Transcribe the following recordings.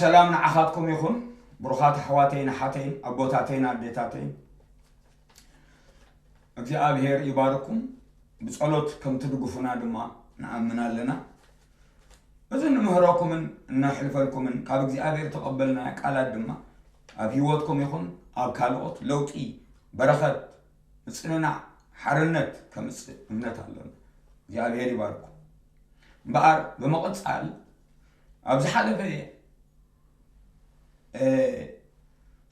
ሰላም ንዓኻትኩም ይኹን። ብሩኻት ኣሕዋተይን ኣሓተይን፣ ኣቦታተይን ኣዴታተይን፣ እግዚኣብሔር ይባርኩም። ብጸሎት ከም ትድግፉና ድማ ንኣምን ኣለና። እዚ ንምህረኩምን እነሕልፈልኩምን ካብ እግዚኣብሔር ተቐበልናዮ ቃላት ድማ ኣብ ህይወትኩም ይኹን ኣብ ካልኦት ለውጢ፣ በረኸት፣ ምጽንናዕ፣ ሓርነት ከምጽእ እምነት ኣሎና። እግዚኣብሔር ይባርኩም። እምበኣር ብምቕጻል ኣብ ዝሓለፈ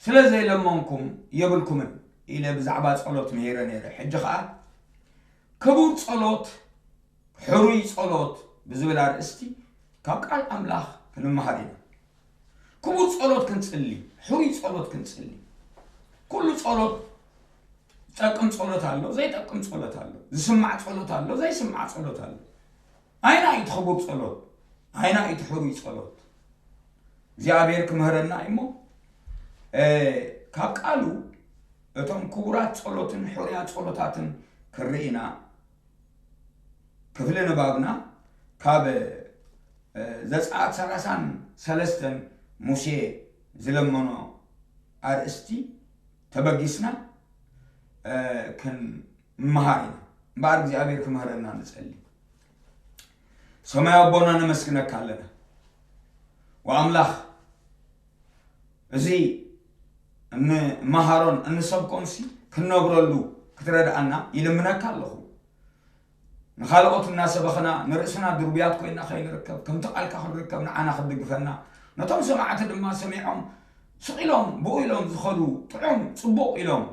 ስለ ዘይለመንኩም የብልኩምን ኢለ ብዛዕባ ጸሎት ምሂረ ነይረ። ሕጂ ኸኣ ክቡር ጸሎት፣ ሕሩይ ጸሎት ብዝብል ኣርእስቲ ካብ ቃል ኣምላኽ ክንመሃር ኢና። ክቡር ጸሎት ክንጽሊ፣ ሕሩይ ጸሎት ክንጽሊ። ኩሉ ጸሎት ዝጠቅም ጸሎት ኣሎ፣ ዘይጠቅም ጸሎት ኣሎ፣ ዝስማዕ ጸሎት ኣሎ፣ ዘይስማዕ ጸሎት ኣሎ። ኣይና እዩ እቲ ክቡር ጸሎት፣ ኣይና እዩ እቲ ሕሩይ ጸሎት። እግዚኣብሔር ክምህረና እዩ እሞ፣ እ፣ ካብ ቃሉ እቶም ክቡራት ጸሎትን ሕሩያት ጸሎታትን ክርኢ ኢና። ክፍሊ ንባብና ካብ፣ እ፣ ዘጸኣት ሰላሳን ሰለስተን ሙሴ ዝለመኖ ኣርእስቲ ተበጊስና፣ እ፣ ክንመሃር ኢና። እምበኣር እግዚኣብሔር ክምህረና ንጸሊ። ሰማያዊ ኣቦና ነመስግነካ ኣለና። ወኣምላኽ እዚ እንመሃሮን እንሰብኮንሲ ክንነብረሉ ክትረድኣና ይልምነካ ኣለኹ። ንኻልኦት እናሰበኽና ንርእስና ድርቡያት ኮይንና ከይንርከብ፣ ከምቲ ቃልካ ክንርከብ ንዓና ክትድግፈና፣ ነቶም ሰማዕቲ ድማ ሰሚዖም ስቕ ኢሎም ብኡ ኢሎም ዝኸዱ ጥዑም ጽቡቕ ኢሎም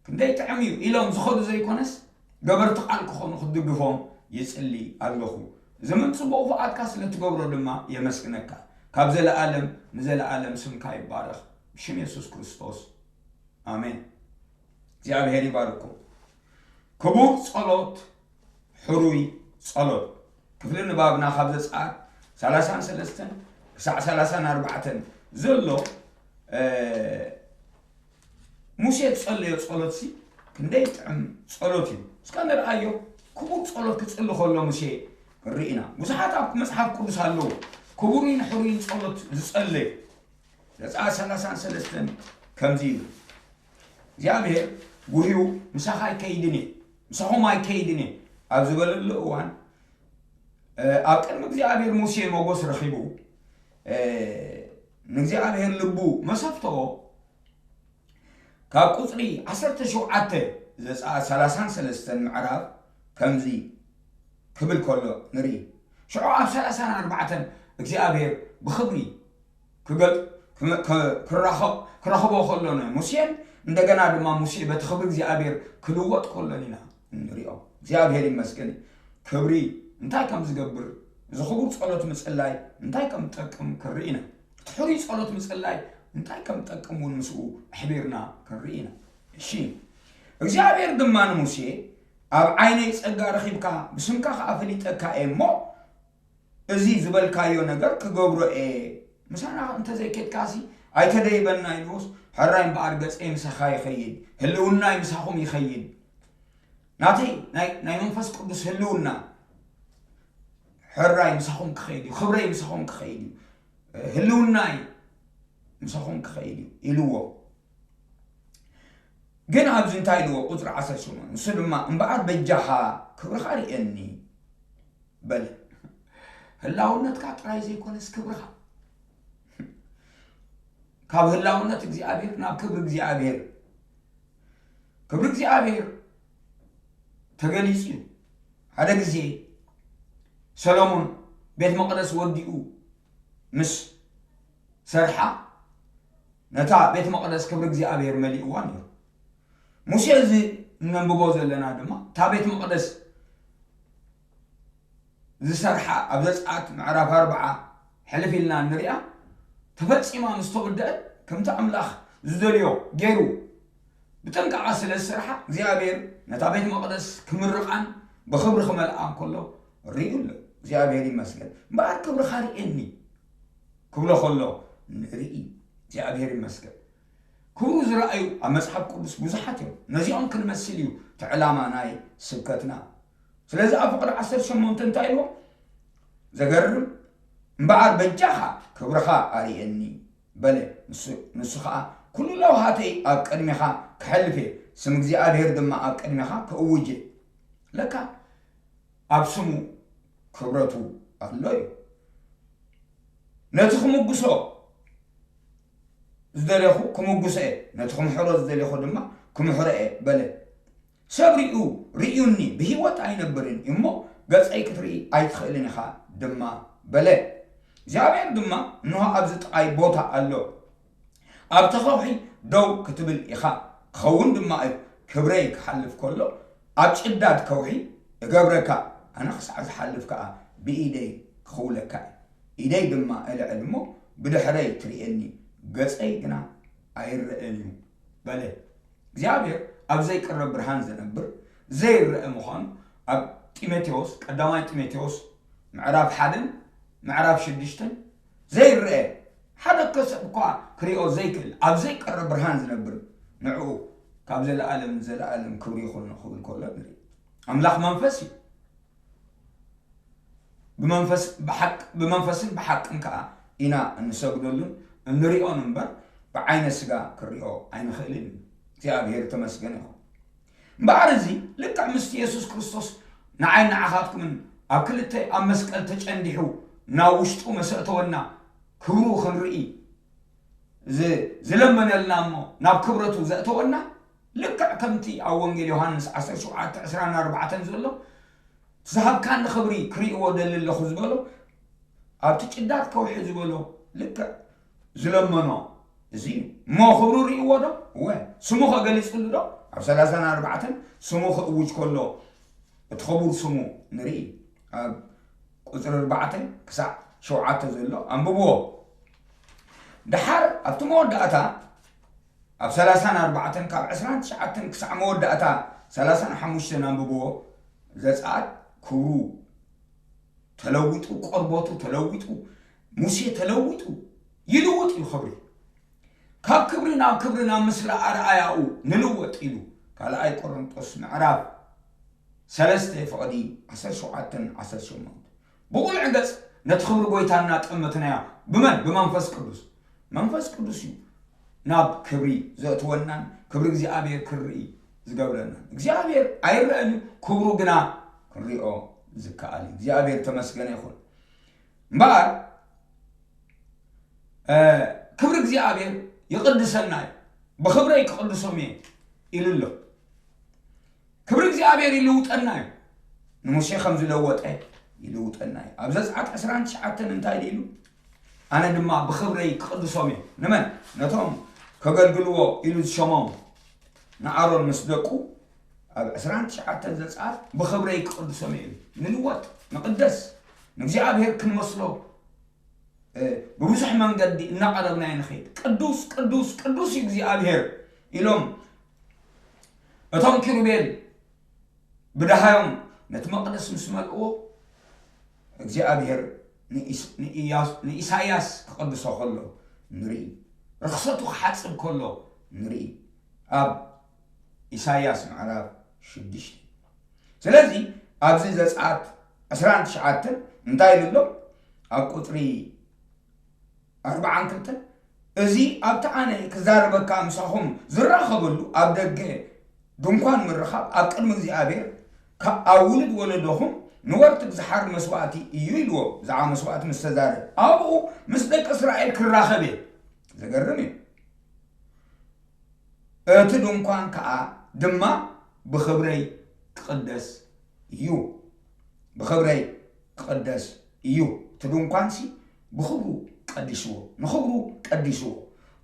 ክንደይ ጥዑም እዩ ኢሎም ዝኸዱ ዘይኮነስ ገበርቲ ቃል ክኾኑ ክትድግፎም ይጽሊ ኣለኹ። እዚ ምን ጽቡቕ ፍቓድካ ስለ ትገብሮ ድማ የመስግነካ። ካብ ዘለኣለም ንዘለኣለም ስምካ ይባረኽ። ብሽም የሱስ ክርስቶስ ኣሜን። እግዚኣብሔር ይባርኩም። ክቡር ጸሎት፣ ሕሩይ ጸሎት። ክፍሊ ንባብና ካብ ዘጸኣት ሰላሳን ሰለስተን ክሳዕ ሰላሳን ኣርባዕተን ዘሎ፣ እ፣ ሙሴ ዝጸለዮ ጸሎትሲ ክንደይ ጥዕም ጸሎት እዩ። እስከ ንርኣዮ። ክቡር ጸሎት ክጽሊ ከሎ ሙሴ ንርኢ ኢና። ብዙሓት ኣብ መጽሓፍ ቅዱስ ኣለዉ። ክቡርን ሕሩይን ጸሎት ዝጸለዩ። ዘጸኣት ሰላሳን ሰለስተን ከምዚ ይብል፣ እግዚኣብሔር ጉህዩ ምሳኻ ኣይከይድን እየ፣ ምሳኹም ኣይከይድን እየ ኣብ ዝበለሉ እዋን፣ እ፣ ኣብ ቅድሚ እግዚኣብሔር ሙሴ ሞገስ ረኺቡ፣ እ፣ ንእግዚኣብሔር ልቡ መሰፍተዎ። ካብ ቁጽሪ ዓሰርተ ሸውዓተ ዘጸኣት ሰላሳን ሰለስተን ምዕራፍ ከምዚ ክብል ከሎ ንርኢ። ሽዑ ኣብ ሰላሳን ኣርባዕተን እግዚኣብሔር ብኽብሪ ክገል-፣ ክመ-፣ ከ-፣ ክራኸብ-፣ ክረኽቦ ከሎ ንሙሴን እንደገና ድማ ሙሴ በቲ ክብሪ እግዚኣብሔር ክልወጥ ከሎን ኢና እንሪኦ። እግዚኣብሔር ይመስገን። ክብሪ እንታይ ከም ዝገብር፣ እዚ ክቡር ጸሎት ምጽላይ እንታይ ከም ዝጠቅም ክንርኢ ኢና። እቲ ሕሩይ ጸሎት ምጽላይ እንታይ ከም ዝጠቅም እውን ምስኡ ኣሕቢርና ክንርኢ ኢና። እሺ፣ እግዚኣብሔር ድማ ንሙሴ፣ ኣብ ዓይነይ ጸጋ ረኺብካ፣ ብስምካ ኸኣ ፈሊጠካ እየ እሞ፣ እዚ ዝበልካዮ ነገር ክገብሮ እየ። ምሳና እንተዘይኬድካሲ ኣይተደይበና ኢልዎስ፣ ሕራይ እምበኣር ገጸይ ምሳኻ ይኸይድ፣ ህልውናይ ምሳኹም ይኸይድ። ናተይ ናይ፣ ናይ መንፈስ ቅዱስ ህልውና ሕራይ ምሳኹም ክኸይድ እዩ፣ ክብረይ ምሳኹም ክኸይድ እዩ፣ ህልውናይ ምሳኹም ክኸይድ እዩ ኢልዎ። ግን ኣብዚ እንታይ ኢልዎ? ቁጽሪ ዓሰርተ ሸሞንተ፣ ንሱ ድማ፣ "እምበኣር በጃኻ ክብርኻ ርእየኒ" በለ። ህላውነትካ ጥራይ ዘይኮነስ ክብርኻ። ካብ ህላውነት እግዚኣብሔር ናብ ክብሪ እግዚኣብሔር። ክብሪ እግዚኣብሔር ተገሊጹ እዩ። ሓደ ግዜ ሰሎሞን ቤት መቕደስ ወዲኡ ምስ ሰርሓ፣ ነታ ቤት መቕደስ ክብሪ እግዚኣብሔር መሊእዋ ነይሩ። ሙሴ እዚ እነንብቦ ዘለና ድማ እታ ቤት መቕደስ ዝሰርሓ ኣብ ዘጸኣት ምዕራፍ ኣርብዓ ሕልፍ ኢልና እንሪኣ፣ ተፈጺማ ምስ ተወደአት፣ ከምቲ ኣምላኽ ዝደልዮ ገይሩ ብጥንቃቐ ስለ ዝሰርሓ፣ እግዚኣብሔር ነታ ቤት መቕደስ ክምርቓን ብኽብሪ ክመልኣ እንከሎ ርእዩ ኣሎ። እግዚኣብሔር ይመስገን። እምበኣር ክብርኻ ርእየኒ ክብሎ ከሎ ንርኢ። እግዚኣብሔር ይመስገን። ክብሩ ዝረኣዩ ኣብ መጽሓፍ ቅዱስ ብዙሓት እዮም። ነዚኦም ክንመስል እዩ እቲ ዕላማ ናይ ስብከትና። ስለዚ ኣብ ፍቕዲ ዓሰርተ ሸሞንተ እንታይ ኢልዎ? ዘገርም እምበኣር በጃኻ ክብርኻ ኣርእየኒ በለ። ንሱ፣ ንሱ ኸኣ፣ "ኩሉ ለውሃተይ ኣብ ቅድሜኻ ከሕልፍ እየ፣ ስም እግዚኣብሔር ድማ ኣብ ቅድሜኻ ክእውጅ እየ።" ለካ ኣብ ስሙ ክብረቱ ኣሎ እዩ። "ነቲ ክምጉሶ ዝደሌኹ ክምጉሶ እየ፣ ነቲ ክምሕሮ ዝደሌኹ ድማ ክምሕሮ እየ" በለ። "ሰብ ሪኡ፣ ርእዩኒ ብህይወት ኣይነብርን እዩ እሞ፣ ገጸይ ክትርኢ ኣይትኽእልን ኢኻ ድማ" በለ። እግዚኣብሔር ድማ፣ "እንሆ ኣብዚ ጥቓይ ቦታ ኣሎ፣ ኣብቲ ከውሒ ደው ክትብል ኢኻ፣ ክኸውን ድማ እዩ፣ ክብረይ ክሓልፍ ከሎ፣ ኣብ ጭዳድ ከውሒ እገብረካ፣ ኣነ ክሳዕ ዝሓልፍ ከኣ ብኢደይ ክኽውለካ እየ፣ ኢደይ ድማ እልዕል እሞ፣ ብድሕረይ ትርእየኒ፣ ገጸይ ግና ኣይረኣን እዩ" በለ። እግዚኣብሔር ኣብ ዘይቅረብ ብርሃን ዝነብር፣ ዘይረአ ምዃኑ ኣብ ጢሞቴዎስ፣ ቀዳማይ ጢሞቴዎስ ምዕራፍ ሓደን ምዕራፍ ሽዱሽተን ዘይረአ፣ ሓደ እኮ ሰብ እኳ ክሪኦ ዘይክእል፣ ኣብ ዘይቀርብ ብርሃን ዝነብር፣ ንዕኡ ካብ ዘለኣለም ንዘለኣለም ክብሪ ይኹኖ ክብል ከሎ ንርኢ። ኣምላኽ መንፈስ እዩ። ብመንፈስ፣ ብሓቅ፣ ብመንፈስን ብሓቅን ከኣ ኢና እንሰግደሉን እንሪኦን እምበር፣ ብዓይነ ስጋ ክሪኦ ኣይንኽእልን እዩ። እግዚኣብሔር ተመስገነ ይኹን። እምበኣር እዚ ልክዕ ምስቲ የሱስ ክርስቶስ ንዓይ ንዓኻትኩምን ኣብ ክልተ ኣብ መስቀል ተጨንዲሑ ናብ ውሽጡ መሰእተወና ክብሩ ክንርኢ ዝ-፣ ዝለመነልና እሞ ናብ ክብረቱ ዘእተወና፣ ልክዕ ከምቲ ኣብ ወንጌል ዮሃንስ ዓሰርተ ሸውዓተ ዕስራን ኣርባዕተን ዘሎ፣ "ዝሃብካኒ ክብሪ ክርእይዎ ደሊ ኣለኹ" ዝበሎ፣ ኣብቲ ጭዳት ከውሒ ዝበሎ ልክዕ ዝለመኖ እዚ እዩ። እሞ ክብሩ ርእይዎ ዶ? እወ። ስሙ ከ ገሊጹሉ ዶ? ኣብ ሰላሳን ኣርባዕተን ስሙ ክእውጅ ከሎ እቲ ክቡር ስሙ ንርኢ። ኣብ ቁጽሪ ኣርባዕተ ክሳዕ ሸውዓተ ዘሎ ኣንብብዎ። ደሓር ኣብቲ መወዳእታ፣ ኣብ ሰላሳን ኣርባዕተን ካብ ዕስራን ትሽዓተን ክሳዕ መወዳእታ ሰላሳን ሓሙሽተን ኣንብብዎ። ዘጸኣት ክብሩ ተለዊጡ፣ ቆርበቱ ተለዊጡ፣ ሙሴ ተለዊጡ፣ ይልውጥ እዩ ክብሪ። ካብ ክብሪ ናብ ክብሪ፣ ናብ ምስለ ኣርኣያኡ ንልወጥ ኢሉ ካልኣይ ቆሮንጦስ ምዕራፍ ሰለስተ ፍቕዲ ዓሰርተ ሸውዓተን ዓሰርተ ሸሞንተን። ብቑልዕ ገጽ ነቲ ክብሪ ጎይታ እናጠመትናዮ። ብመን? ብመንፈስ ቅዱስ። መንፈስ ቅዱስ እዩ ናብ ክብሪ ዘእትወናን ክብሪ እግዚኣብሔር ክንርኢ ዝገብረናን። እግዚኣብሔር ኣይረአን እዩ፣ ክብሩ ግና ክንሪኦ ዝከኣል እዩ። እግዚኣብሔር ተመስገነ ይኹን። እምበኣር፣ እ፣ ክብሪ እግዚኣብሔር ይቕድሰና እዩ። "ብኽብረይ ክቕድሶም እየ" ኢሉ ኣሎ። ክብሪ እግዚኣብሔር ይልውጠና እዩ። ንሙሴ ከም ዝለወጠ ይልውጠና እዩ። ኣብ ዘጸኣት ዕስራን ትሽዓተን እንታይ ኢሉ? "ኣነ ድማ ብኽብረይ ክቕድሶም እየ።" ንመን? ነቶም ከገልግልዎ ኢሉ ዝሸሞም ንኣሮን ምስ ደቁ ኣብ ዕስራን ትሽዓተን ዘጸኣት "ብኽብረይ ክቕድሶም እየ" ኢሉ። ንልወጥ፣ ንቕደስ፣ ንእግዚኣብሔር ክንመስሎ እ፣ ብብዙሕ መንገዲ እናቐረብናዮ ንኸይድ። ቅዱስ፣ ቅዱስ፣ ቅዱስ እዩ እግዚኣብሔር ኢሎም እቶም ኪሩቤል ብደሃዮም ነቲ መቕደስ ምስ መልእዎ፣ እግዚኣብሔር ንኢስ-፣ ንኢያስ-፣ ንኢሳይያስ ክቐድሶ ከሎ ንርኢ። ርኽሰቱ ክሓጽብ ከሎ ንርኢ። ኣብ ኢሳይያስ ምዕራፍ ሽዱሽተ። ስለዚ ኣብዚ ዘጸኣት ዕስራን ትሽዓተን እንታይ ኢሉ ኣሎ? ኣብ ቁጽሪ ኣርባዓን ክልተን፣ "እዚ ኣብቲ ኣነ ክዛረበካ ምሳኹም ዝራኸበሉ ኣብ ደገ ድንኳን ምርኻብ ኣብ ቅድሚ እግዚኣብሔር፣ ካብ ኣብ ውሉድ ወለዶኹም ንወርትግ ዝሓር መስዋእቲ እዩ" ኢልዎ። ብዛዕባ መስዋእቲ ምስ ተዛረበ፣ "ኣብኡ ምስ ደቂ እስራኤል ክራኸብ እየ።" ዘገርም እዩ። "እቲ ድንኳን ከኣ ድማ ብኽብረይ ክቕደስ እዩ፣ ብኽብረይ ክቕደስ እዩ።" እቲ ድንኳንሲ ብኽብሩ ቀዲስዎ፣ ንኽብሩ ቀዲስዎ።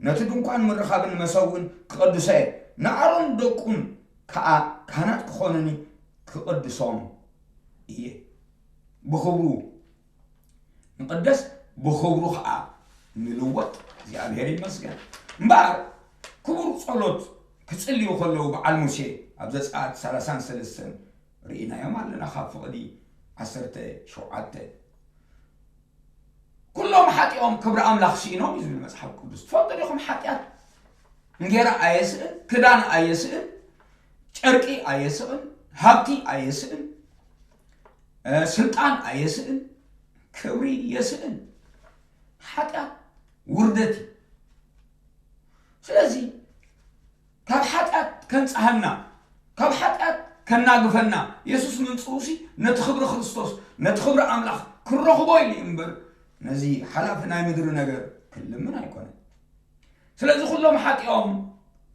"ነቲ ድንኳን ምርኻብን መሰውእን ክቐድሶ እየ፣ ንኣሮን ደቁን ከኣ ካህናት ክኾኑኒ ክቕድሶም እየ።" ብኽብሩ ንቕደስ፣ ብኽብሩ ኸዓ ንልወጥ። እግዚኣብሔር ይመስገን። እምበኣር ክቡር ጸሎት ክጽልዩ ከለዉ በዓል ሙሴ ኣብ ዘጸኣት ሰላሳን ሰለስተን ርኢናዮም ኣለና፣ ካብ ፍቕዲ ዓሰርተ ሸውዓተ። "ኩሎም ሓጢኦም ክብሪ ኣምላኽ ስኢኖም" እዩ ዝብል መጽሓፍ ቅዱስ። ትፈልጡ ዲኹም? ሓጢኣት እንጌራ ኣየስእን፣ ክዳን ኣየስእን፣ ጨርቂ ኣየስእን፣ ሃብቲ ኣየስእን፣ እ፣ ስልጣን ኣየስእን፣ ክብሪ የስእን። ሓጢኣት ውርደት እዩ። ስለዚ ካብ ሓጢኣት ከንጽሃና፣ ካብ ሓጢኣት ከናግፈና የሱስ ምምጽኡሲ ነቲ ክብሪ ክርስቶስ፣ ነቲ ክብሪ ኣምላኽ ክንረኽቦ ኢሉ እዩ እምበር፣ ነዚ ሓላፊ ናይ ምድሪ ነገር ክንልምን ኣይኮነን። ስለዚ ኩሎም ሓጢኦም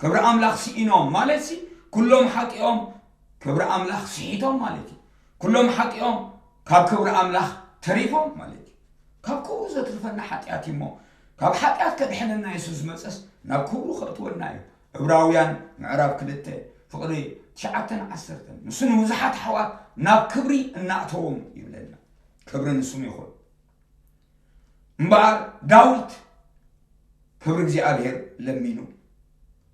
ክብሪ ኣምላኽ ስኢኖም ማለትሲ፣ ኩሎም ሓጢኦም ክብሪ ኣምላኽ ስሒቶም ማለት እዩ። ኩሎም ሓጢኦም ካብ ክብሪ ኣምላኽ ተሪፎም ማለት እዩ። ካብ ክብሩ ዘትርፈና ሓጢኣት እዩ እሞ፣ ካብ ሓጢኣት ከድሕነና የሱስ ዝመጸስ ናብ ክብሩ ከእትወና እዩ። ዕብራውያን ምዕራፍ ክልተ ፍቕዲ ትሽዓተን ዓሰርተን፣ ንሱ ንብዙሓት ኣሕዋት ናብ ክብሪ እናእተዎም ይብለና። ክብሪ ንስሙ ይኹን። እምበኣር ዳዊት ክብሪ እግዚኣብሔር ለሚኑ።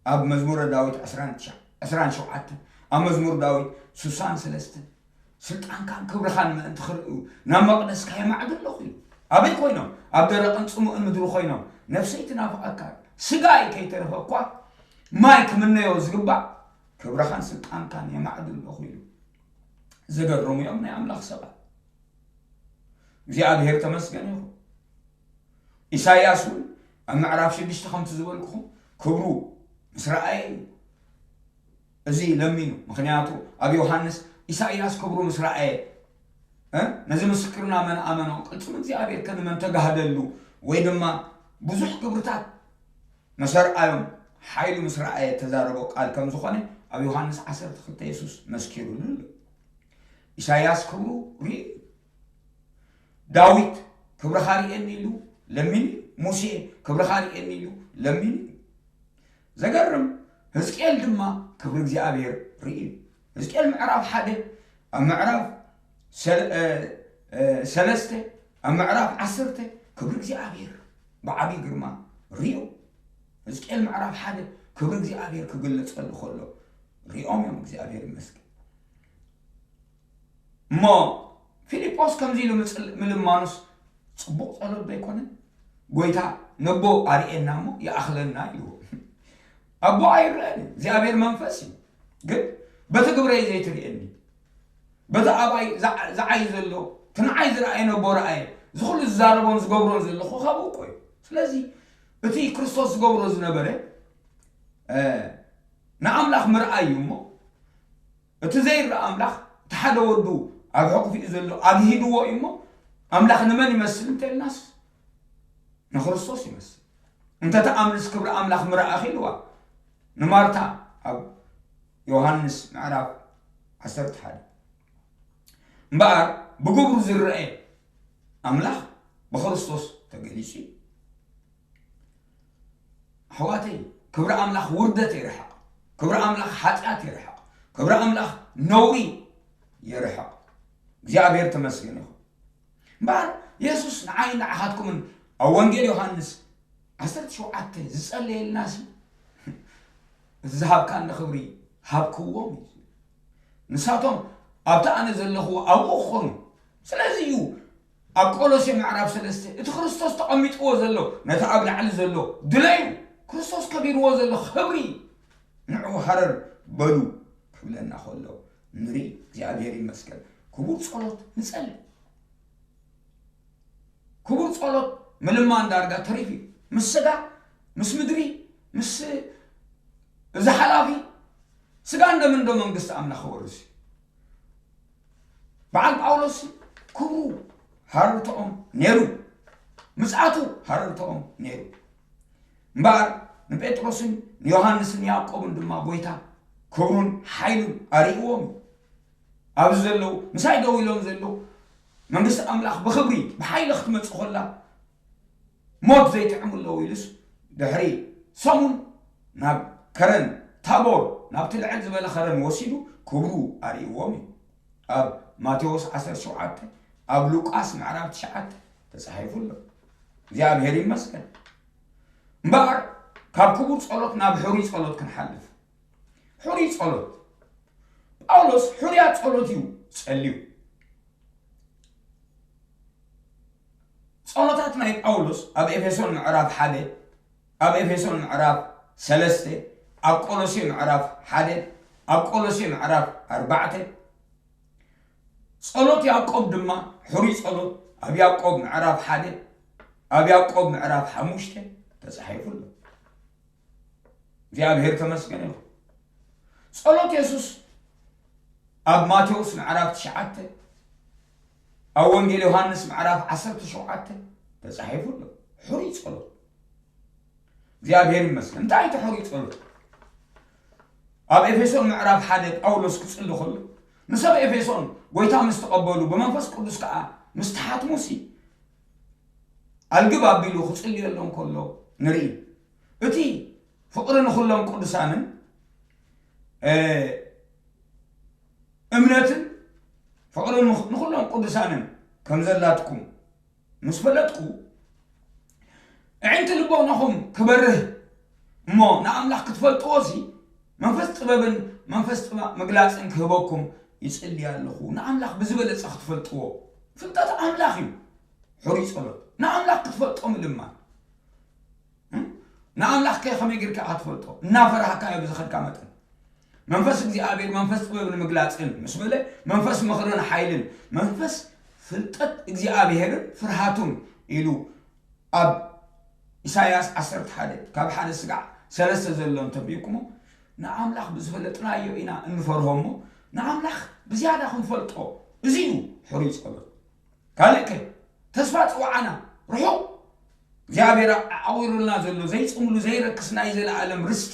ኣብ መዝሙረ ዳዊት ዕስራን ትሽዓን፣ ዕስራን ሸውዓተን፣ ኣብ መዝሙር ዳዊት ስሳን ሰለስተን፣ ስልጣንካን ክብርኻን ምእንቲ ክርእዩ ናብ መቕደስካ የማዕዱ ኣለኹ ኢሉ። ኣበይ ኮይኖም? ኣብ ደረቕን ጽሙእን ምድሪ ኮይኖም። ነፍሰይ ትናፍቐካ፣ ስጋይ ከይተረፈ እኳ ማይ ክምነዮ ዝግባእ ክብርኻን ስልጣንካን የማዕዱ ኣለኹ ኢሉ። ዘገርሙ እዮም ናይ ኣምላኽ ሰባት። እግዚኣብሔር ተመስገን ይኹን። ኢሳይያስ እውን ኣብ ምዕራፍ ሽዱሽተ ከምቲ ዝበልኩኹም ክብሩ ምስ ረኣየ እዩ እዚ ለሚኑ። ምኽንያቱ ኣብ ዮሃንስ ኢሳይያስ ክብሩ ምስ ረኣየ፣ እ፣ ነዚ ምስክርና መን ኣመኖ? ቅልጽም እግዚኣብሔር ከ ንመን ተጋህደሉ? ወይ ድማ ብዙሕ ክብርታት መሰርኣዮም ሓይሉ ምስ ረኣየ ተዛረቦ ቃል ከም ዝኾነ ኣብ ዮሃንስ ዓሰርተ ክልተ የሱስ መስኪሩሉ ኣሎ። ኢሳይያስ ክብሩ ርእዩ። ዳዊት ክብርኻ ርእየኒ ኢሉ ለሚኑ እዩ። ሙሴ ክብርኻ ርእየኒ ኢሉ ለሚኑ እዩ። ዘገርም፣ ህዝቅኤል ድማ ክብሪ እግዚኣብሔር ርእዩ። ህዝቅኤል ምዕራፍ ሓደ፣ ኣብ ምዕራፍ ሰለ-፣ እ፣ እ፣ ሰለስተ፣ ኣብ ምዕራፍ ዓሰርተ ክብሪ እግዚኣብሔር ብዓብዪ ግርማ ርእዩ። ህዝቅኤል ምዕራፍ ሓደ ክብሪ እግዚኣብሔር ክግለጸሉ ከሎ ርእዮም እዮም። እግዚኣብሔር ይመስገን። እሞ ፊልጶስ ከምዚ ኢሉ ምጽል-፣ ምልማኑስ ጽቡቕ ጸሎት ዶ ኣይኮነን? "ጎይታ ነቦ ኣርእየና እሞ ይኣኽለና" ኢልዎ። ኣቦ ኣይረኣን እዩ፣ እግዚኣብሔር መንፈስ እዩ። ግን በቲ ግብረይ ዘይትርእየኒ፣ በቲ ኣባይ ዝዓ-፣ ዝዓይ ዘሎ፣ እቲ ንዓይ ዝረኣየ ነቦ ረኣየ፣ እዚ ኩሉ ዝዛረቦን ዝገብሮን ዘለኹ ካብኡ እኮ እዩ። ስለዚ እቲ ክርስቶስ ዝገብሮ ዝነበረ፣ እ፣ ንኣምላኽ ምርኣይ እዩ እሞ፣ እቲ ዘይረኣ ኣምላኽ፣ እቲ ሓደ ወዱ ኣብ ሕቑፊኡ ዘሎ ኣግሂድዎ እዩ እሞ፣ ኣምላኽ ንመን ይመስል እንተልናስ፣ ንክርስቶስ ይመስል። እንተ ተኣምንስ ክብሪ ኣምላኽ ምረኣኺ ኢልዋ ንማርታ ኣብ ዮሃንስ ምዕራፍ ዓሰርተ ሓደ። እምበኣር ብግብሩ ዝረአ ኣምላኽ ብክርስቶስ ተገሊጹ እዩ። ኣሕዋተይ፣ ክብሪ ኣምላኽ ውርደት ይርሕቕ። ክብሪ ኣምላኽ ሓጢኣት ይርሕቕ። ክብሪ ኣምላኽ ነውሪ ይርሕቕ። እግዚኣብሔር ተመስገን ይኹን። እምበኣር የሱስ ንዓይን ንዓኻትኩምን ኣብ ወንጌል ዮሃንስ ዓሰርተ ሸውዓተ ዝጸለየልናሲ፣ "እቲ ዝሃብካኒ ክብሪ ሃብክዎም" እዩ። ንሳቶም ኣብቲ ኣነ ዘለኹዎ ኣብኡ ክኾኑ። ስለዚ እዩ ኣብ ቆሎሴ ምዕራፍ ሰለስተ እቲ ክርስቶስ ተቐሚጥዎ ዘሎ፣ ነቲ ኣብ ላዕሊ ዘሎ ድለዩ፣ ክርስቶስ ከቢርዎ ዘሎ ክብሪ ንዕኡ ሃረር በሉ ክብለና ከሎ ንርኢ። እግዚኣብሔር ይመስገን። ክቡር ጸሎት ንጸልእ። ክቡር ጸሎት ምልማን ዳርጋ ተሪፉ እዩ። ምስ ስጋ፣ ምስ ምድሪ፣ ምስ እዚ ሓላፊ፣ ስጋን ደምን ዶ መንግስቲ ኣምላኽ ክወርስ እዩ? በዓል ጳውሎስ ክብሩ ሃረርተኦም ነይሩ፣ ምጽኣቱ ሃረርተኦም ነይሩ። እምበኣር ንጴጥሮስን ንዮሃንስን ያዕቆብን ድማ ጎይታ ክብሩን ሓይሉን ኣርእይዎም እዩ። ኣብዚ ዘለዉ ምሳይ ደው ኢሎም ዘለዉ መንግስቲ ኣምላኽ ብኽብሪ ብሓይሊ ክትመጽእ ከላ ሞት ዘይጥዕሙ ኣለዉ ኢሉስ ድሕሪ ሰሙን ናብ ከረን ታቦር ናብቲ ልዕል ዝበለ ከረን ወሲዱ ክብሩ ኣርእይዎም እዩ። ኣብ ማቴዎስ ዓሰርተ ሸውዓተ፣ ኣብ ሉቃስ ምዕራፍ ትሽዓተ ተጻሒፉ ኣሎ። እግዚኣብሔር ይመስገን። እምበኣር ካብ ክቡር ጸሎት ናብ ሕሩይ ጸሎት ክንሓልፍ። ሕሩይ ጸሎት። ጳውሎስ ሕሩያት ጸሎት እዩ ጸልዩ። ጸሎታት ናይ ጳውሎስ ኣብ ኤፌሶን ምዕራፍ ሓደ፣ ኣብ ኤፌሶን ምዕራፍ ሰለስተ፣ ኣብ ቆሎሴ ምዕራፍ ሓደ፣ ኣብ ቆሎሴ ምዕራፍ ኣርባዕተ፣ ጸሎት ያዕቆብ ድማ ሕሩይ ጸሎት ኣብ ያዕቆብ ምዕራፍ ሓደ፣ ኣብ ያዕቆብ ምዕራፍ ሓሙሽተ ተጻሒፉ ኣሎ። እግዚኣብሔር ተመስገን ይኹን። ጸሎት የሱስ ኣብ ማቴዎስ ምዕራፍ ትሽዓተ፣ ኣብ ወንጌል ዮሃንስ ምዕራፍ ዓሰርተ ሸውዓተ ተጻሒፉ ኣሎ። ሕሩይ ጸሎት። እግዚኣብሔር ይመስገን። እንታይ እቲ ሕሩይ ጸሎት? ኣብ ኤፌሶን ምዕራፍ ሓደ ጳውሎስ ክጽሊ ከሎ፣ ንሰብ ኤፌሶን ጐይታ ምስ ተቐበሉ፣ ብመንፈስ ቅዱስ ከኣ ምስ ተሓትሙሲ፣ ኣልግብ ኣቢሉ ክጽልየሎም ከሎ ንርኢ። እቲ ፍቕሪ ንኹሎም ቅዱሳንን፣ እ፣ እምነትን ፍቕሪ ንኹ-፣ ንኹሎም ቅዱሳንን ከም ዘላትኩም ምስ ፈለጥኩ፣ ኣዒንቲ ልቦናኹም ክበርህ እሞ ንኣምላኽ ክትፈልጥዎ ሲ፣ መንፈስ ጥበብን መንፈስ ጥማ-፣ ምግላጽን ክህበኩም ይጽሊ ኣለኹ። ንኣምላኽ ብዝበለጸ ክትፈልጥዎ። ፍልጠት ኣምላኽ እዩ። ሕሩይ ጸሎት። ንኣምላኽ ክትፈልጦ ምልማን። እም? ንኣምላኽ ከ ከመይ ጌርካ ኢኻ ትፈልጦ? እናፈራህካዮ ብዝኸድካ መጠን። መንፈስ እግዚኣብሔር መንፈስ ጥበብን ምግላጽን ምስ በለ፣ መንፈስ ምኽርን ሓይልን፣ መንፈስ ፍልጠት እግዚኣብሔርን ፍርሃቱን ኢሉ ኣብ ኢሳይያስ ዓሰርተ ሓደ ካብ ሓደ ስጋዕ ሰለስተ ዘሎ እንተንቢብኩሞ፣ ንኣምላኽ ብዝፈለጥናዮ ኢና እንፈርሆ እሞ፣ ንኣምላኽ ብዝያዳ ክንፈልጦ፣ እዚ እዩ ሕሩይ ጸሎት። ካልእ ከ? ተስፋ ጽውዓና ርሑቕ፣ እግዚኣብሔር ኣዕዊሩልና ዘሎ ዘይጽምሉ ዘይረክስ ናይ ዘለኣለም ርስቲ፣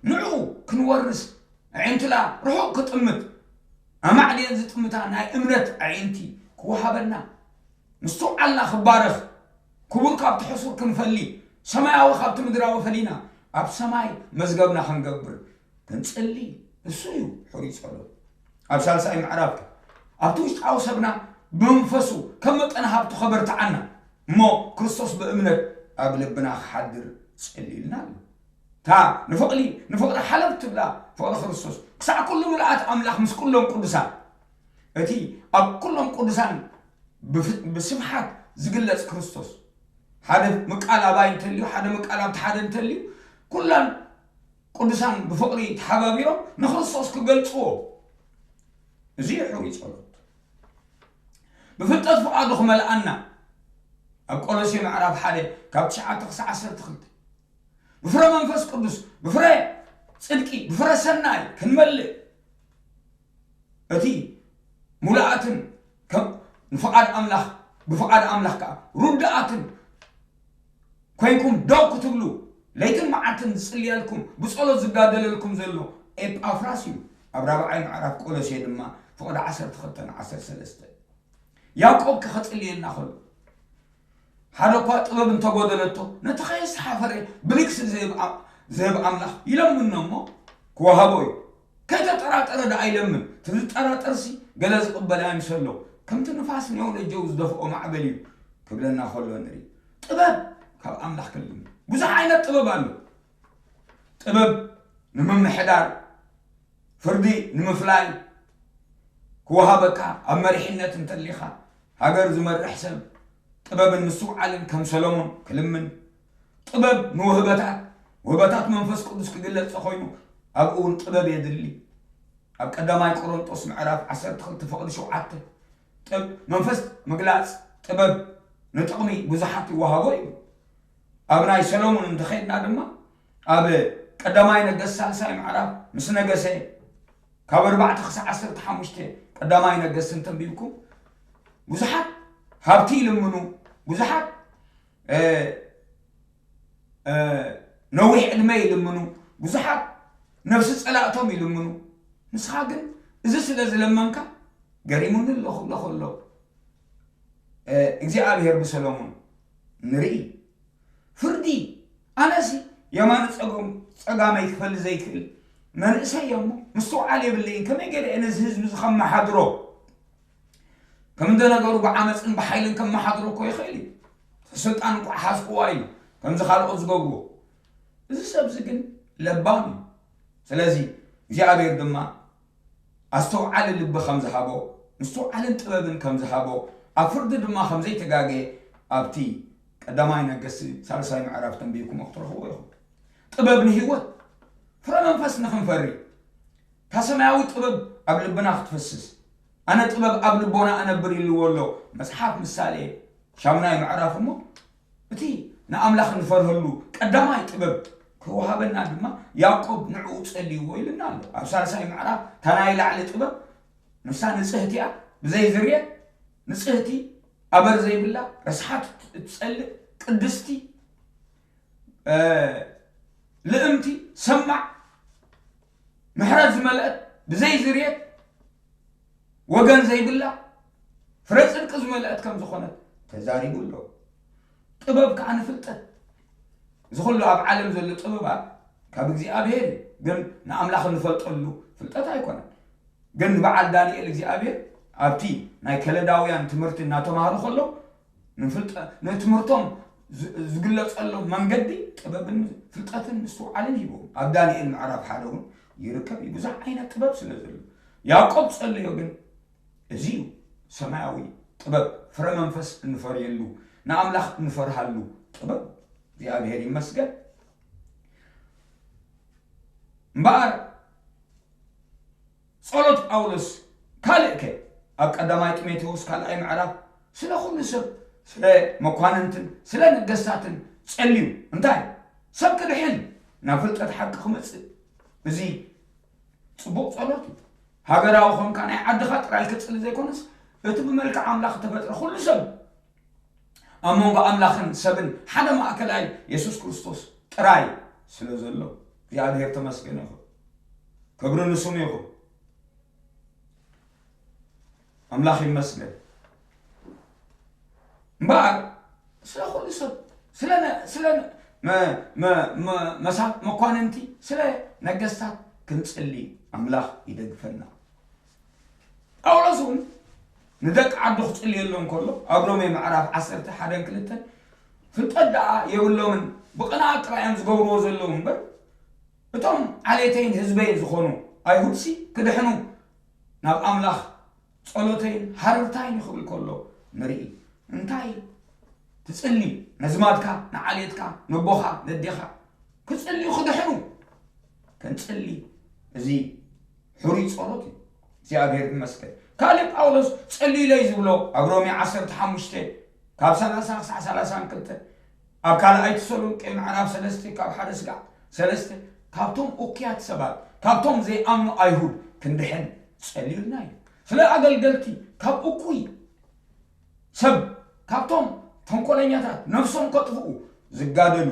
ንዕኡ ክንወርስ፣ ኣዒንትና ርሑቕ ክጥምት፣ ኣማዕድየን ዝጥምታ ናይ እምነት ኣዒንቲ ክወሃበና፣ ምስትውዓልና ክባረኽ፣ ክቡር ካብቲ ሕሱር ክንፈሊ፣ ሰማያዊ ካብቲ ምድራዊ ፈሊና፣ ኣብ ሰማይ መዝገብና ክንገብር ክንጽሊ፣ እሱ እዩ ሕሩይ ጸሎት። ኣብ ሳልሳይ ምዕራፍ ከ፣ ኣብቲ ውሽጣዊ ሰብና ብመንፈሱ ከም መጠን ሃብቱ ከበርትዓና፣ እሞ ክርስቶስ ብእምነት ኣብ ልብና ክሓድር ጸልዩልና ኣሎ። እታ ንፍቕሪ፣ ንፍቕሪ ሓለፍ ትብላ ፍቕሪ ክርስቶስ፣ ክሳዕ ኩሉ ምልኣት ኣምላኽ ምስ ኩሎም ቅዱሳን። እቲ ኣብ ኩሎም ቅዱሳን ብፍ-፣ ብስፍሓት ዝግለጽ ክርስቶስ፣ ሓደ ምቃል ኣባይ እንተልዩ፣ ሓደ ምቃል ኣብቲ ሓደ እንተልዩ፣ ኩላን ቅዱሳን ብፍቕሪ ተሓባቢሮም ንክርስቶስ ክገልጽዎ። እዚ እዩ ሕሩይ ጸሎት። ብፍልጠት ፍቓዱ ክመልኣና፣ ኣብ ቆሎሴ ምዕራፍ ሓደ ካብ ትሽዓተ ክሳዕ ዓሰርተ ክልተ። ብፍረ መንፈስ ቅዱስ፣ ብፍረ ጽድቂ፣ ብፍረ ሰናይ ክንመልእ፣ እቲ ሙሉኣትን ከም ንፍቓድ ኣምላኽ፣ ብፍቓድ ኣምላኽ ከኣ ርዱኣትን ኮይንኩም ደው ክትብሉ፣ ለይትን መዓልትን ዝጽልየልኩም፣ ብጸሎት ዝጋደለልኩም ዘሎ ኤጳፍራስ እዩ። ኣብ ራብዓይ ምዕራፍ ቆሎሴ ድማ ፍቕዲ ዓሰርተ ክልተ ዓሰርተ ሰለስተ። ያዕቆብ ከ ከጽልየልና ከሎ፣ ሓደ እኳ ጥበብ እንተጎደለቶ፣ ነቲ ከየስተሓፈረ ብልግሲ ዝህብ ኣ-፣ ዝህብ ኣምላኽ ይለምኖ እሞ ክወሃቦ እዩ። ከይተጠራጠረ ደኣ ይለምን። እቲ ዝጠራጠርሲ ገለ ዝቕበል ኣይምሰሎ። ከምቲ ንፋስ ኔው ነጀው ዝደፍኦ ማዕበል እዩ ክብለና ከሎ ንርኢ። ጥበብ ካብ ኣምላኽ ክልምን። ብዙሕ ዓይነት ጥበብ ኣሎ። ጥበብ ንምምሕዳር፣ ፍርዲ ንምፍላይ ክወሃበካ፣ ኣብ መሪሕነት እንተሊኻ፣ ሃገር ዝመርሕ ሰብ ጥበብን ምስትውዓልን ከም ሰሎሞን ክልምን፣ ጥበብ ንውህበታት፣ ውህበታት መንፈስ ቅዱስ ክግለጽ ተኾይኑ፣ ኣብኡ እውን ጥበብ የድሊ። ኣብ ቀዳማይ ቆሮንጦስ ምዕራፍ ዓሰርተ ክልተ ፍቕዲ ሸውዓተ፣ ጥብ-፣ መንፈስ ምግላጽ ጥበብ ንጥቕሚ ብዙሓት ይወሃቦ እዩ። ኣብ ናይ ሰሎሞን እንተኸድና ድማ፣ ኣብ ቀዳማይ ነገስት ሳልሳይ ምዕራፍ ምስ ነገሰ፣ ካብ ኣርባዕተ ክሳዕ ዓሰርተ ሓሙሽተ ቀዳማይ ነገስት እንተንቢብኩም፣ ብዙሓት ሃብቲ ይልምኑ፣ ብዙሓት፣ እ፣ እ፣ ነዊሕ ዕድመ ይልምኑ፣ ብዙሓት ነፍሲ ጸላእቶም ይልምኑ። ንስኻ ግን እዚ ስለ ዝለመንካ ገሪሙኒ ኣሎ ክብሎ ከሎ፣ እ፣ እግዚኣብሔር ብሰሎሞን ንርኢ። ፍርዲ፣ ኣነሲ የማነ ጸገም-፣ ጸጋመይ ክፈሊ ዘይክእል መንእሰይ እየ እሞ ምስትውዓል የብለይን። ከመይ ገይረ እየ ነዚ ህዝቢ እዚ ከመሓድሮ? ከም እንደ ነገሩ ብዓመፅን ብሓይልን ከመሓድሮ እኮ ይኽእል እዩ። ስልጣን እንኳ ሓዝክዋ ኢሉ ከምዚ ካልኦት ዝገብርዎ። እዚ ሰብዚ ግን ለባም እዩ። ስለዚ እግዚኣብሔር ድማ ኣስተውዓሊ ልቢ ከም ዝሃቦ፣ ምስትውዓልን ጥበብን ከም ዝሃቦ፣ ኣብ ፍርዲ ድማ ከም ዘይተጋገየ ኣብቲ ቀዳማይ ነገስቲ ሳልሳይ ምዕራፍ ተንቢብኩሞ ክትረኽብዎ ኢኹም። ጥበብ ንህይወት፣ ፍረ መንፈስ ንኽንፈሪ፣ እታ ሰማያዊ ጥበብ ኣብ ልብና ክትፈስስ፣ ኣነ ጥበብ ኣብ ልቦና ኣነብር ኢልዎ ኣሎ መጽሓፍ ምሳሌ ሻሙናይ ምዕራፍ እሞ፣ እቲ ንኣምላኽ እንፈርሀሉ ቀዳማይ ጥበብ ክወሃበና ድማ ያዕቆብ ንዕኡ ጸልይዎ ኢልና ኣሎ። ኣብ ሳልሳይ ምዕራፍ እታ ናይ ላዕሊ ጥበብ ንሳ ንጽህቲ እያ፣ ብዘይ ዝርየት ንጽህቲ፣ ኣበር ዘይብላ፣ ረስሓት እትጸልእ፣ ቅድስቲ፣ እ፣ ልእምቲ፣ ሰማዕ፣ ምሕረት ዝመልአት፣ ብዘይ ዝርየት፣ ወገን ዘይብላ፣ ፍረ ጽድቂ ዝመልአት ከም ዝኾነት ተዛሪቡ ኣሎ። ጥበብ ከኣ ንፍልጠት። እዚ ኩሉ ኣብ ዓለም ዘሎ ጥበባት ካብ እግዚኣብሔር እዩ፣ ግን ንኣምላኽ እንፈልጠሉ ፍልጠት ኣይኮነን። ግን ንበዓል ዳንኤል እግዚኣብሔር ኣብቲ ናይ ከለዳውያን ትምህርቲ እናተማሃሩ ከለዉ ንፍልጠ-፣ ንትምህርቶም ዝ-፣ ዝግለጸሎም መንገዲ ጥበብን ፍልጠትን ምስትውዓልን ሂብዎም። ኣብ ዳንኤል ምዕራፍ ሓደ እውን ይርከብ እዩ፣ ብዙሕ ዓይነት ጥበብ ስለ ዘሎ። ያዕቆብ ጸለዮ ግን እዚ እዩ ሰማያዊ ጥበብ፣ ፍረ መንፈስ እንፈርየሉ፣ ንኣምላኽ እንፈርሃሉ ጥበብ። እግዚኣብሔር ይመስገን። እምበኣር ጸሎት ጳውሎስ ካልእ ከ ኣብ ቀዳማይ ጢሞቴዎስ ካልኣይ ምዕራፍ ስለ ኩሉ ሰብ፣ ስለ መኳንንትን ስለ ነገስታትን ጸልዩ። እንታይ? ሰብ ክድሕን፣ ናብ ፍልጠት ሓቂ ክመጽእ። እዚ ጽቡቕ ጸሎት እዩ። ሃገራዊ ኾንካ ናይ ዓድኻ ጥራይ ክትጽሊ ዘይኮነስ፣ እቲ ብመልክዕ ኣምላኽ እተፈጥረ ኩሉ ሰብ ኣብ መንጎ ኣምላኽን ሰብን ሓደ ማእከላይ የሱስ ክርስቶስ ጥራይ ስለ ዘሎ እግዚኣብሔር ተመስገነ ይኹን። ክብሪ ንስሙ ይኹን። ኣምላኽ ይመስገን። እምበኣር ስለ ኩሉ ሰብ፣ ስለ ነ-፣ ስለ መ-፣ መ-፣ መ-፣ መሳ-፣ መኳንንቲ፣ ስለ ነገስታት ክንጽሊ ኣምላኽ ይደግፈና። ጳውሎስ እውን ንደቂ ዓዱ ክጽልየሎም ከሎ ኣብ ሮሜ ምዕራፍ ዓሰርተ ሓደን ክልተን ፍልጠት ደኣ የብሎምን፣ ብቕንኣት ጥራይ እዮም ዝገብርዎ ዘለዉ እምበር፣ እቶም ዓሌተይን ህዝበይን ዝኾኑ ኣይሁድሲ ክድሕኑ ናብ ኣምላኽ ጸሎተይን ሃረርታይን እዩ ክብል ከሎ ንርኢ። እንታይ ትጽሊ? ነዝማድካ፣ ንዓሌትካ፣ ነቦኻ፣ ነዴኻ ክጽልዩ ክድሕኑ ክንጽሊ፣ እዚ ሕሩይ ጸሎት እዩ። እግዚኣብሔር ይመስገን። ካልእ ጳውሎስ ጸልዩለይ ዝብሎ ኣብ ሮሜ ዓሰርተ ሓሙሽተ ካብ ሰላሳ ክሳዕ ሰላሳን ክልተ፣ ኣብ ካልኣይ ተሰሎንቄ ምዕራፍ ሰለስተ ካብ ሓደ ስጋዕ ሰለስተ፣ ካብቶም እኩያት ሰባት፣ ካብቶም ዘይኣምኑ ኣይሁድ ክንድሕን ጸልዩልና እዩ። ስለ ኣገልገልቲ ካብ እኩይ ሰብ፣ ካብቶም ተንኮለኛታት ነፍሶም ከጥፍኡ ዝጋደሉ፣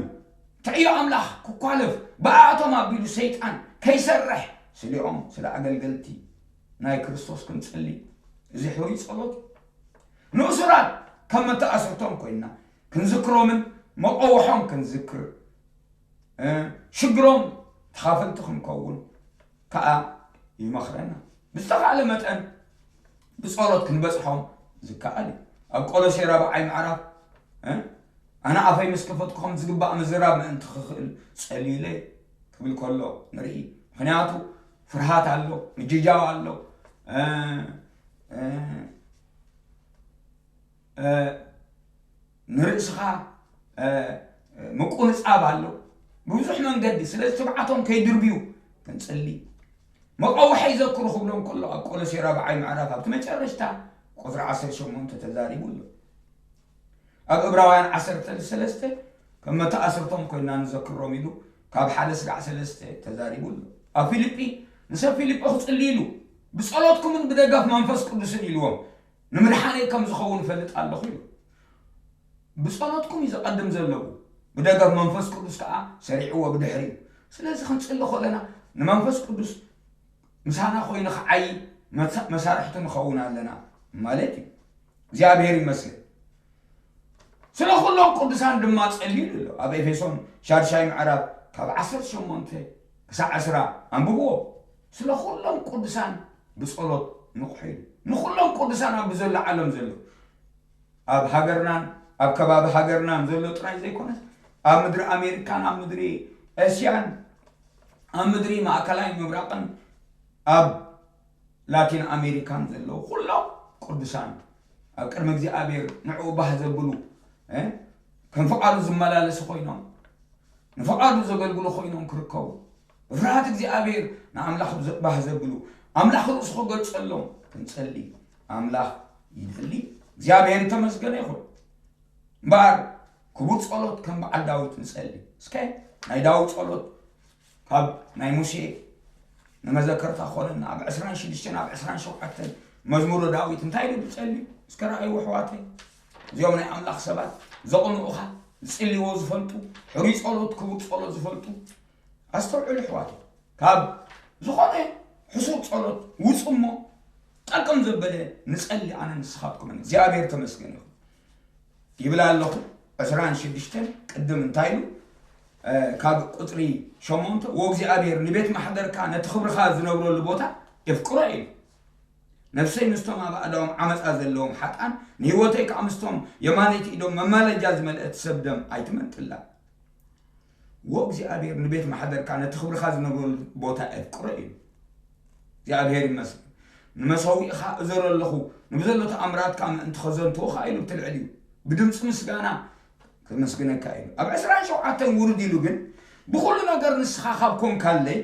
ትዕዮ ኣምላኽ ክኳለፍ ብኣቶም ኣቢሉ ሰይጣን ከይሰርሕ ስሊኦም ስለ ኣገልገልቲ ናይ ክርስቶስ ክንጽሊ፣ እዚ ሕሩይ ጸሎት እዩ። ንእሱራት ከም መተኣስርቶም ኮይንና ክንዝክሮምን መቐውሖም ክንዝክር፣ እ፣ ሽግሮም ተኻፈልቲ ክንከውን ከኣ ይመኽረና። ብዝተኻእለ መጠን ብጸሎት ክንበጽሖም ዝከኣል እዩ። ኣብ ቆሎሴ ራብዓይ ምዕራፍ፣ እ፣ ኣነ ኣፈይ ምስ ከፈትኩ ከም ዝግባእ ምዝራብ ምእንቲ ክኽእል ጸልዩለይ ክብል ከሎ ንርኢ። ምኽንያቱ ፍርሃት ኣሎ፣ ምጅጃው ኣሎ፣ እ፣ እ፣ እ፣ ንርእስኻ፣ እ፣ ምቁንጻብ ኣሎ። ብብዙሕ መንገዲ፣ ስለዚ ትብዓቶም ከይድርብዩ ክንጽሊ። መቐውሐ ይዘክሩ ክብሎም ከሎ ኣብ ቆሎሴ ራብዓይ ምዕራፍ ኣብቲ መጨረሽታ ቁጽሪ ዓሰርተ ሸሞንተ ተዛሪቡ ኣሎ። ኣብ ዕብራውያን ዓሰርተ ሰለስተ ከም መተኣስርቶም ኮይና ንዘክሮም ኢሉ ካብ ሓደ ስጋዕ ሰለስተ ተዛሪቡ ኣሎ። ኣብ ፊልጲ ንሰብ ፊልጲ ክጽሊ ኢሉ ብጸሎትኩምን ብደገፍ መንፈስ ቅዱስን ኢልዎም ንምድሓነይ ከም ዝኸውን እፈልጥ ኣለኹ ኢሉ። ብጸሎትኩም እዩ ዘቐድም ዘለዉ፣ ብደገፍ መንፈስ ቅዱስ ከኣ ሰሪዕዎ ብድሕሪኡ። ስለዚ ክንጽሊ ከለና ንመንፈስ ቅዱስ ምሳና ኮይኑ ክዓዪ መሳ-፣ መሳርሕቲ ንኸውን ኣለና ማለት እዩ። እግዚኣብሔር ይመስገን። ስለ ኩሎም ቅዱሳን ድማ ጸልዩ ኣሎ። ኣብ ኤፌሶን ሻድሻይ ምዕራፍ ካብ ዓሰርተ ሸሞንተ ክሳዕ ዕስራ ኣንብብዎ። ስለ ኩሎም ቅዱሳን ብጸሎት ንቑሑ ኢሉ። ንኹሎም ቅዱሳን ኣብ ዘሎ ዓለም ዘሎ፣ ኣብ ሃገርናን ኣብ ከባቢ ሃገርናን ዘሎ ጥራይ ዘይኮነስ፣ ኣብ ምድሪ ኣሜሪካን ኣብ ምድሪ እስያን ኣብ ምድሪ ማእከላይ ምብራቕን ኣብ ላቲን ኣሜሪካን ዘለዉ ኩሎም ቅዱሳን ኣብ ቅድሚ እግዚኣብሔር ንዕኡ ባህ ዘብሉ፣ እ፣ ከም ፍቓዱ ዝመላለሱ ኮይኖም፣ ንፍቓዱ ዘገልግሉ ኮይኖም ክርከቡ፣ ብፍርሃት እግዚኣብሔር ንኣምላኽ ዝ-፣ ባህ ዘብሉ፣ ኣምላኽ ርእሱ ክገልጸሎም ክንጸሊ ኣምላኽ ይደሊ። እግዚኣብሔር የተመስገነ ይኹን። እምበኣር ክቡር ጸሎት ከም በዓል ዳዊት ንጸሊ። እስከ ናይ ዳዊት ጸሎት ካብ ናይ ሙሴ ንመዘከርታ ክኾነና ኣብ ዕስራን ሽዱሽተን ኣብ ዕስራን ሸውዓተን መዝሙረ ዳዊት እንታይ ኢሉ ዝጸሊ? እስከ ረኣይዎ ኣሕዋተይ። እዚኦም ናይ ኣምላኽ ሰባት ዘቕንኡኻ፣ ዝጽልይዎ ዝፈልጡ፣ ሕሩይ ጸሎት፣ ክቡር ጸሎት ዝፈልጡ ኣስተውዕሉ ኣሕዋተይ። ካብ ዝኾነ ሕሱር ጸሎት ውጹ እሞ ጠቅም ዘበለ ንጸሊ ኣነ ንስኻትኩምን። እግዚኣብሔር ተመስገን ይኹን። ይብል ኣለኹ። ዕስራን ሽዱሽተን ቅድም እንታይ ኢሉ? ካብ ቁጽሪ ሸሞንተ፣ "ወእግዚኣብሔር ንቤት ማሕደርካ ነቲ ክብርኻ ዝነብረሉ ቦታ የፍቅሮ" ኢሉ። "ነፍሰይ ምስቶም ኣብ ኣእዳዎም ዓመጻ ዘለዎም ሓጣን፣ ንህይወተይ ከኣ ምስቶም የማነይቲ ኢዶም መማለጃ ዝመልአት ሰብ ደም ኣይትመንጥላ። ወእግዚኣብሔር ንቤት ማሕደርካ ነቲ ክብርኻ ዝነብረሉ ቦታ የፍቅሮ" ኢሉ። እግዚኣብሔር ይመስገን። "ንመሰዊእኻ እዘሮ ኣለኹ፣ ንብዘሎ ተኣምራትካ ምእንቲ ኸዘንትዎ ኸኣ" ኢሉ ብትልዕል እዩ። ብድምፂ ምስጋና ከመስግነካ ኢሉ። ኣብ ዕስራን ሸውዓተን ውርድ ኢሉ ግን፣ "ብኹሉ ነገር ንስኻ ካብ ኮንካለይ፣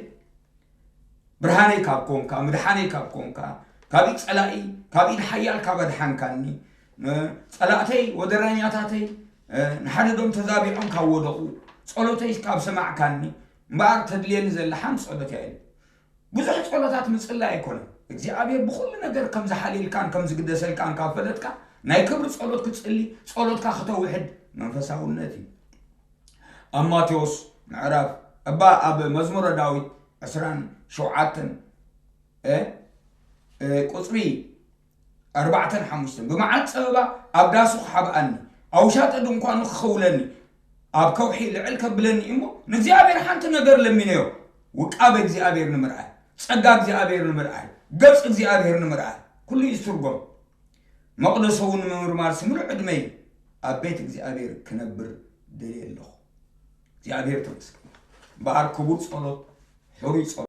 ብርሃነይ ካብ ኮንካ፣ ምድሓነይ ካብ ኮንካ፣ ካብ ኢድ ጸላኢ፣ ካብ ኢድ ሓያል ካብ ኣድሓንካኒ፣ ጸላእተይ፣ ወደረኛታተይ፣ ንሓድዶም ተዛቢዖም ካብ ወደቑ፣ ጸሎተይ ካብ ሰማዕካኒ፣ እምበኣር ተድልየኒ ዘላ ሓንቲ ጸሎት እያ" ኢሉ። ብዙሕ ጸሎታት ምጽላይ ኣይኮነን። እግዚኣብሔር ብኹሉ ነገር ከም ዝሓልየልካን ከም ዝግደሰልካን ካብ ፈለጥካ፣ ናይ ክብሪ ጸሎት ክትጽሊ፣ ጸሎትካ ክተውሕድ መንፈሳውነት እዩ። ኣብ ማቴዎስ ምዕራፍ፣ እባ ኣብ መዝሙረ ዳዊት ዕስራን ሸውዓተን፣ እ፣ እ፣ ቁጽሪ ኣርባዕተን ሓሙሽተን፣ "ብመዓልቲ ጸበባ ኣብ ዳሱ ክሓብኣኒ፣ ኣብ ውሻጠ ድንኳኑ ክኸውለኒ፣ ኣብ ከውሒ ልዕል ከብለኒ እሞ፣ ንእግዚኣብሔር ሓንቲ ነገር ለሚነዮ፣ ውቃበ እግዚኣብሔር ንምርኣይ፣ ጸጋ እግዚኣብሔር ንምርኣይ፣ ገጽ እግዚኣብሔር ንምርኣይ፣ ኩሉ እዩ ዝትርጎም። መቕደሱ እውን ንምምርማር ስምሉ ዕድመይ ኣብ ቤት እግዚኣብሔር ክነብር ደልየ ኣለኹ።" እግዚኣብሔር ተመስገን። እምበኣር ክቡር ጸሎት፣ ሕሩይ ጸሎት፣